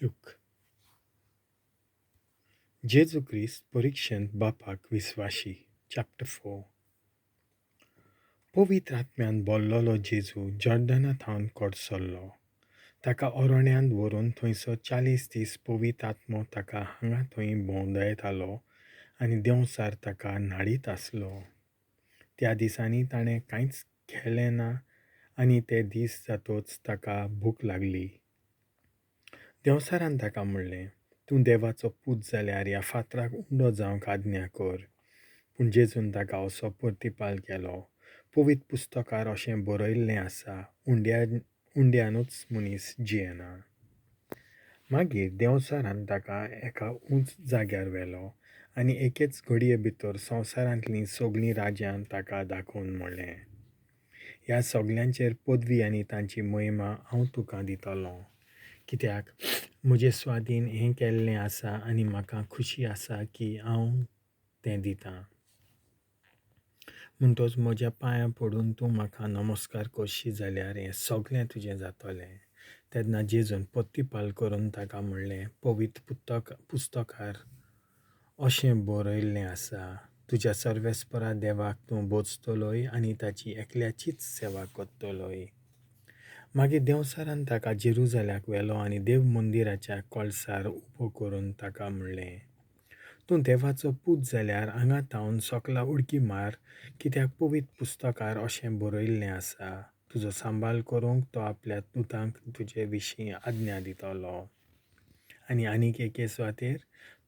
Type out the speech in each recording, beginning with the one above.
Look. जेजू क्रिस्त परिक्षेंत बापाक विस्वाशी. Chapter 4. पवित्र आत्म्यान बोल्लोलो जेजू जॉर्दना थावन कडसरलो. ताका अरण्यांत व्हरून थंयसर 40 दीस पवित्र आत्मो ताका हांगा थंय भोंवडायतालो आनी देंवचार ताका न्हाडीत आसलो. त्या दिसांनी ताणें कांयच खेलें ना आनी ते दीस जातोच ताका भूक लागली. देंवचारान ताका म्हणलें, तूं देवाचो पूत जाल्यार ह्या फातराक उंडो जावंक आज्ञा कर. पूण जेजून ताका असो प्रतिपाल केलो, पवित्र पुस्तकार अशें बरयल्लें आसा, उंड्यानूच मनीस जियेना. मागीर देंवचारान ताका एका उंच जाग्यार व्हेलो आनी एकेच घडये भितर संवसारांतलीं सगळीं राज्यां ताका दाखोवन म्हणलें, ह्या सगल्यांचेर पदवी आनी तांची महिमा हांव तुका दितलों, कित्याक म्हजे स्वाधीन हें केल्लें आसा आनी म्हाका खुशी आसा की हांव तें दितां. म्हणटच म्हज्या पांयां पडून तूं म्हाका नमस्कार करशी जाल्यार हें सगळें तुजें जातलें. तेन्ना जेजून प्रतिपाल करून ताका म्हणलें, पवित्र पुस्तकार अशें बरयल्लें आसा, तुज्या सर्वेस्परा देवाक तूं बोजतलोय आनी ताची एकल्याचीच सेवा करतलोय. मागीर देंवचारान ताका जेरुजाल्याक व्हेलो आनी देव मंदिराच्या कळसार उबो करून ताका म्हणलें, तूं देवाचो पूत जाल्यार हांगा थावन सकला उडकी मार, कित्याक पवित्र पुस्तकार अशें बरयल्लें आसा, तुजो सांबाळ करूंक तो आपल्या दुतांक तुजे विशीं आज्ञा दितलो आनी आनीक एके सुवातेर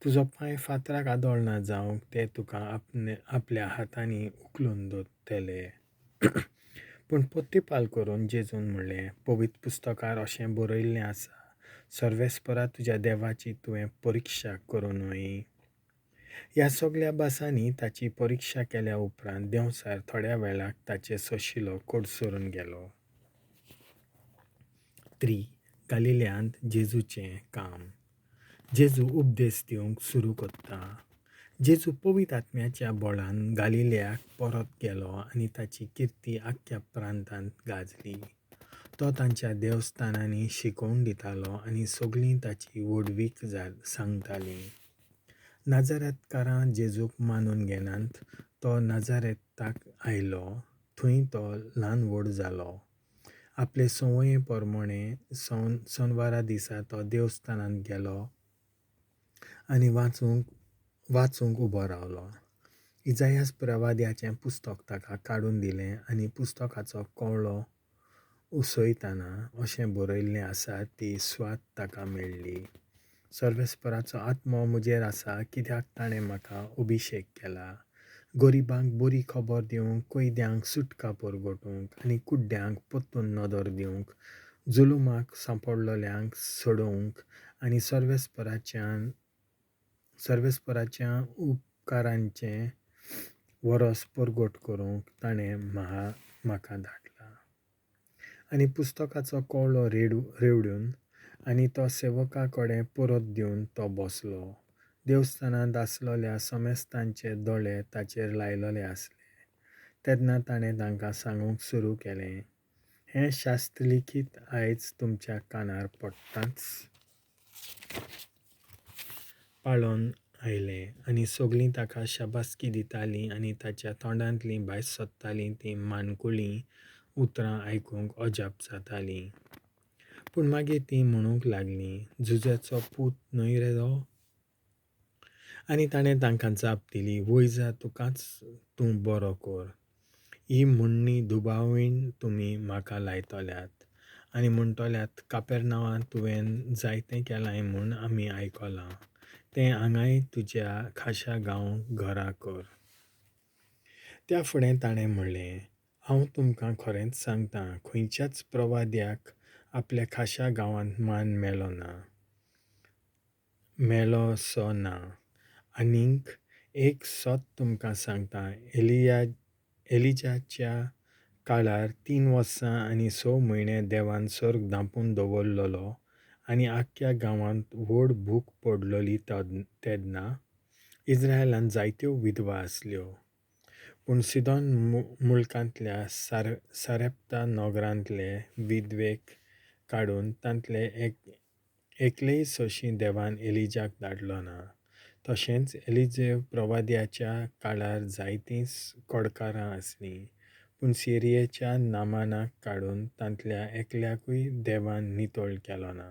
तुजो पांय फातराक आदळना जावंक ते तुका आपल्या हातांनी उखलून दवरतले. पूण प्रतिपाल करून जेजून म्हणलें, पवित्र पुस्तकार अशें बरयल्लें आसा, सर्वेस्परा तुज्या देवाची तुवें परिक्षा करूं न्हय. ह्या सगल्या भासांनी ताची परिक्षा केल्या उपरांत देंवचार थोड्या वेळाक ताचे सोशिलो कडसरून गेलो. 3. गालिल्यांत जेजूचें काम. जेजू उपदेश दिवंक सुरू करता. जेजू पवित्र आत्म्याच्या बळान गालिल्याक परत गेलो आनी ताची किर्ती आख्ख्या प्रांतांत गाजली. तो तांच्या देवस्थानांनी शिकोवन दितालो आनी सगळीं ताची व्हडवीक सांगतालीं. नाजारेतकारां जेजूक मानून घेनात. तो नाजारेताक आयलो, थंय तो ल्हान व्हड जालो. आपले संवये प्रमाणे सनवारा दिसा तो देवस्थानांत गेलो आनी वाचूंक उबो रावलो. इजायास प्रवाद्याचें पुस्तक ताका काडून दिलें आनी पुस्तकाचो कवळो उसयतना अशें बरयल्लें आसा ती स्वात ताका मेळ्ळी. सर्वेस्पराचो आत्मो म्हजेर आसा, कित्याक ताणें म्हाका अभिशेक केला गरिबांक बरी खबर दिवंक, कैद्यांक सुटका परगटूंक आनी कुड्ड्यांक परतून नदर दिवंक, जुलुमाक सांपडलेल्यांक सोडोवंक आनी सर्वेस्पराच्या उपकारांचें वरस परगट करूंक ताणें म्हाका धाडला. आनी पुस्तकाचो कवळो रेवडून आनी तो सेवका कडेन परत दिवन तो बसलो. देवस्थानांत आसलेल्या समेस्तांचे दोळे ताचेर लायलेले आसले. तेन्ना ताणें तांकां सांगूंक सुरू केलें, हें शास्त्र लिखीत आयज तुमच्या कानार पडटाच पाळोन आयलें. आनी सगळीं ताका शाबासकी दितालीं आनी ताच्या तोंडांतलीं भायर सरतालीं तीं माणकुलीं उतरां आयकूंक अजाप जातालीं. पूण मागीर तीं म्हणूंक लागलीं, जुझ्याचो पूत न्हय रे तो? आनी ताणें तांकां जाप दिली, वयजा तुकाच तूं बरो कर. ही म्हणणी दुबावीण तुमी म्हाका लायतल्यात आनी म्हणटल्यात, कापेरनांवांत तुवें जायतें केलां म्हूण आमी आयकलां, तें हांगाय तुज्या खाशा गांव घरा कर. त्या फुडें ताणें म्हणलें, हांव तुमकां खरेंच सांगतां, खंयच्याच प्रवाद्याक आपल्या खाशा गांवांत मान मेळ्ळोसो ना. आनीक एक सत तुमकां सांगता, एलिजाच्या काळार 3 वर्सां आनी 6 म्हयने देवान सर्ग धांपून दवरलेलो आनी आख्ख्या गांवांत व्हड भूक पडलेली. तेन्ना इस्रायलांत जायत्यो विधवा आसल्यो. पूण सिदोन मुलकांतल्या सारेप्ता नगरांतले विधवेक काडून तांतले एकलेय सोशीं देवान एलिजाक धाडलो ना. तशेंच एलिजेव प्रवाद्याच्या काळार जायतीं कडकारां आसलीं, पूण सिरियेच्या नामानाक काडून तांतल्या एकल्याकूय देवान नितळ केलो ना.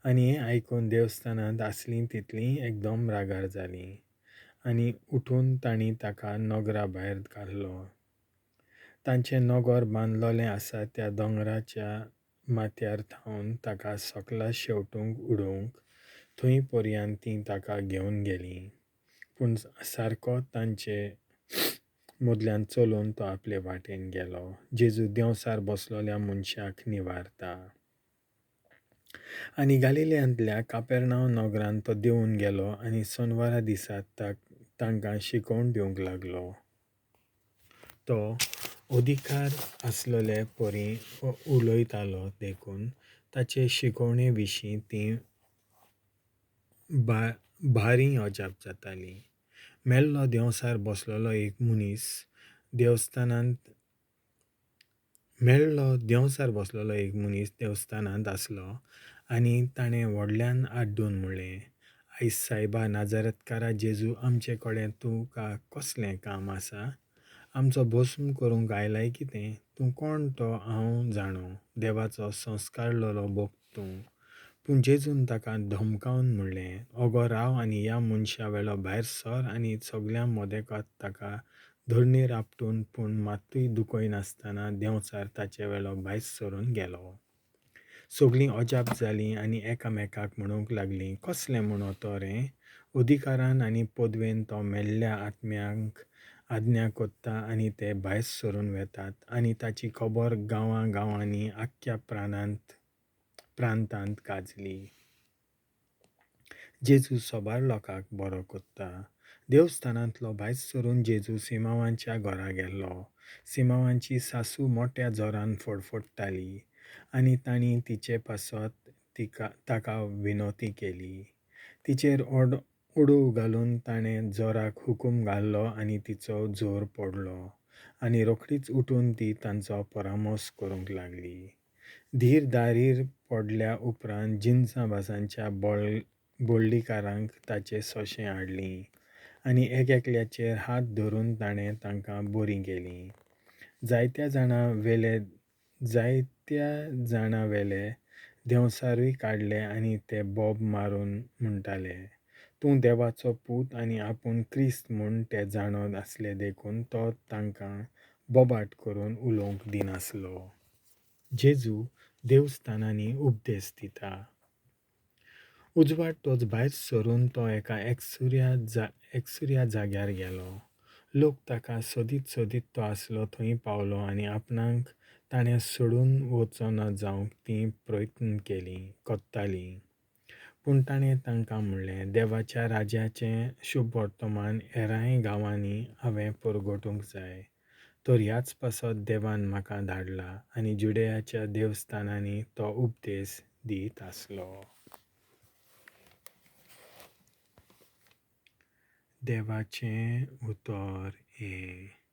आनी हें आयकून देवस्थानांत आसलीं तितलीं एकदम रागार जालीं आनी उठून तांणी ताका नगरा भायर घालो. तांचें नगर बांदलोलें आसा त्या दोंगराच्या माथ्यार थावन ताका सकला शेंवटूंक उडोवंक थंय पर्यंत तीं ताका घेवन गेलीं. पूण सारको तांचे मदल्यान चलून तो आपले वाटेन गेलो. जेजू देंवसार बसलोल्या मनशाक निवारता. आनी गालिल्यांतल्या कापेरनांव नगरान तो देंवून गेलो आनी सोनवारा दिसा तांकां शिकोवण दिवंक लागलो. तो अधिकार आसलेले परी उलयतालो देखून ताचे शिकोवणे विशीं तीं भारी अजाप जातालीं. मेल्लो देंवसार बसलेलो एक मनीस देवस्थानांत मेल्लो देंवसार बसलेलो एक मनीस देवस्थानांत आसलो आनी ताणें व्हडल्यान आड्डून म्हणलें, आयज सायबा नाजारतकारा जेजू, आमचे कडेन तुका कसलें काम आसा? आमचो भस्म करूंक आयलाय कितें? तूं कोण तो हांव जाणो, देवाचो संस्कारलेलो भक्त तूं. पूण जेजून ताका धमकावन म्हणलें, अगो राव आनी ह्या मनशा वेलो भायर सर. आनी सगल्यां मदेकात ताका धरणीर आपटून पूण मात्तूय दुखयनासतना देंवचार ताचे वेलो भायर सरून गेलो. सगलीं अजाप जालीं आनी एकामेकाक म्हणूंक लागलीं, कसलें म्हणो तो रे? अधिकारान आनी पदवेन तो मेल्ल्या आत्म्यांक आज्ञा कोत्ता आनी ते भायर सरून वेतात. आनी ताची खबर गांवां गांवांनी आख्ख्या प्रांतांत गाजली. जेजू सोबार लोकांक बरो कोत्ता. देवस्थानांतलो भायर सरून जेजू सिमांवाच्या घरा गेल्लो. सिमांवाची सासू मोट्या जोरान फडफडटाली आनी तांणी तिचे पासत ताका विनवती केली. तिचेर ओडोव घालून ताणें जोराक हुकूम घालो आनी तिचो जोर पडलो आनी रोखडीच उठून ती तांचो परामर्स करूंक लागली. धीर दारीर पडल्या उपरांत जिन्सां भासांच्या बोल्डीकारांक ताचे सोशें हाडलीं आनी एक एकल्याचेर हात धरून ताणें तांकां बरीं केलीं. जायत्या जाणां वेले देंवसारूय काडले आनी ते बोब मारून म्हणटाले, तूं देवाचो पूत. आनी आपूण क्रिस्त म्हूण ते जाणोन आसले देखून तो तांकां बोबाट करून उलोवंक दिनासलो. जेजू देवस्थानांनी उपदेश दिता. उजवाड तोच भायर सरून तो एका एकसुऱ्या जाग्यार गेलो. लोक ताका सोदीत सोदीत तो आसलो थंय पावलो आनी आपणाक ताणें सोडून वचना जावंक तीं प्रयत्न कोत्तालीं. पूण ताणें तांकां म्हणलें, देवाच्या राज्याचें शुभवर्तमान हेरांय गांवांनी हांवें परगटूंक जाय, तर ह्याच पासत देवान म्हाका धाडला. आनी जुडेयाच्या देवस्थानांनी तो उपदेश दीत आसलो. देवाचें उतर हें.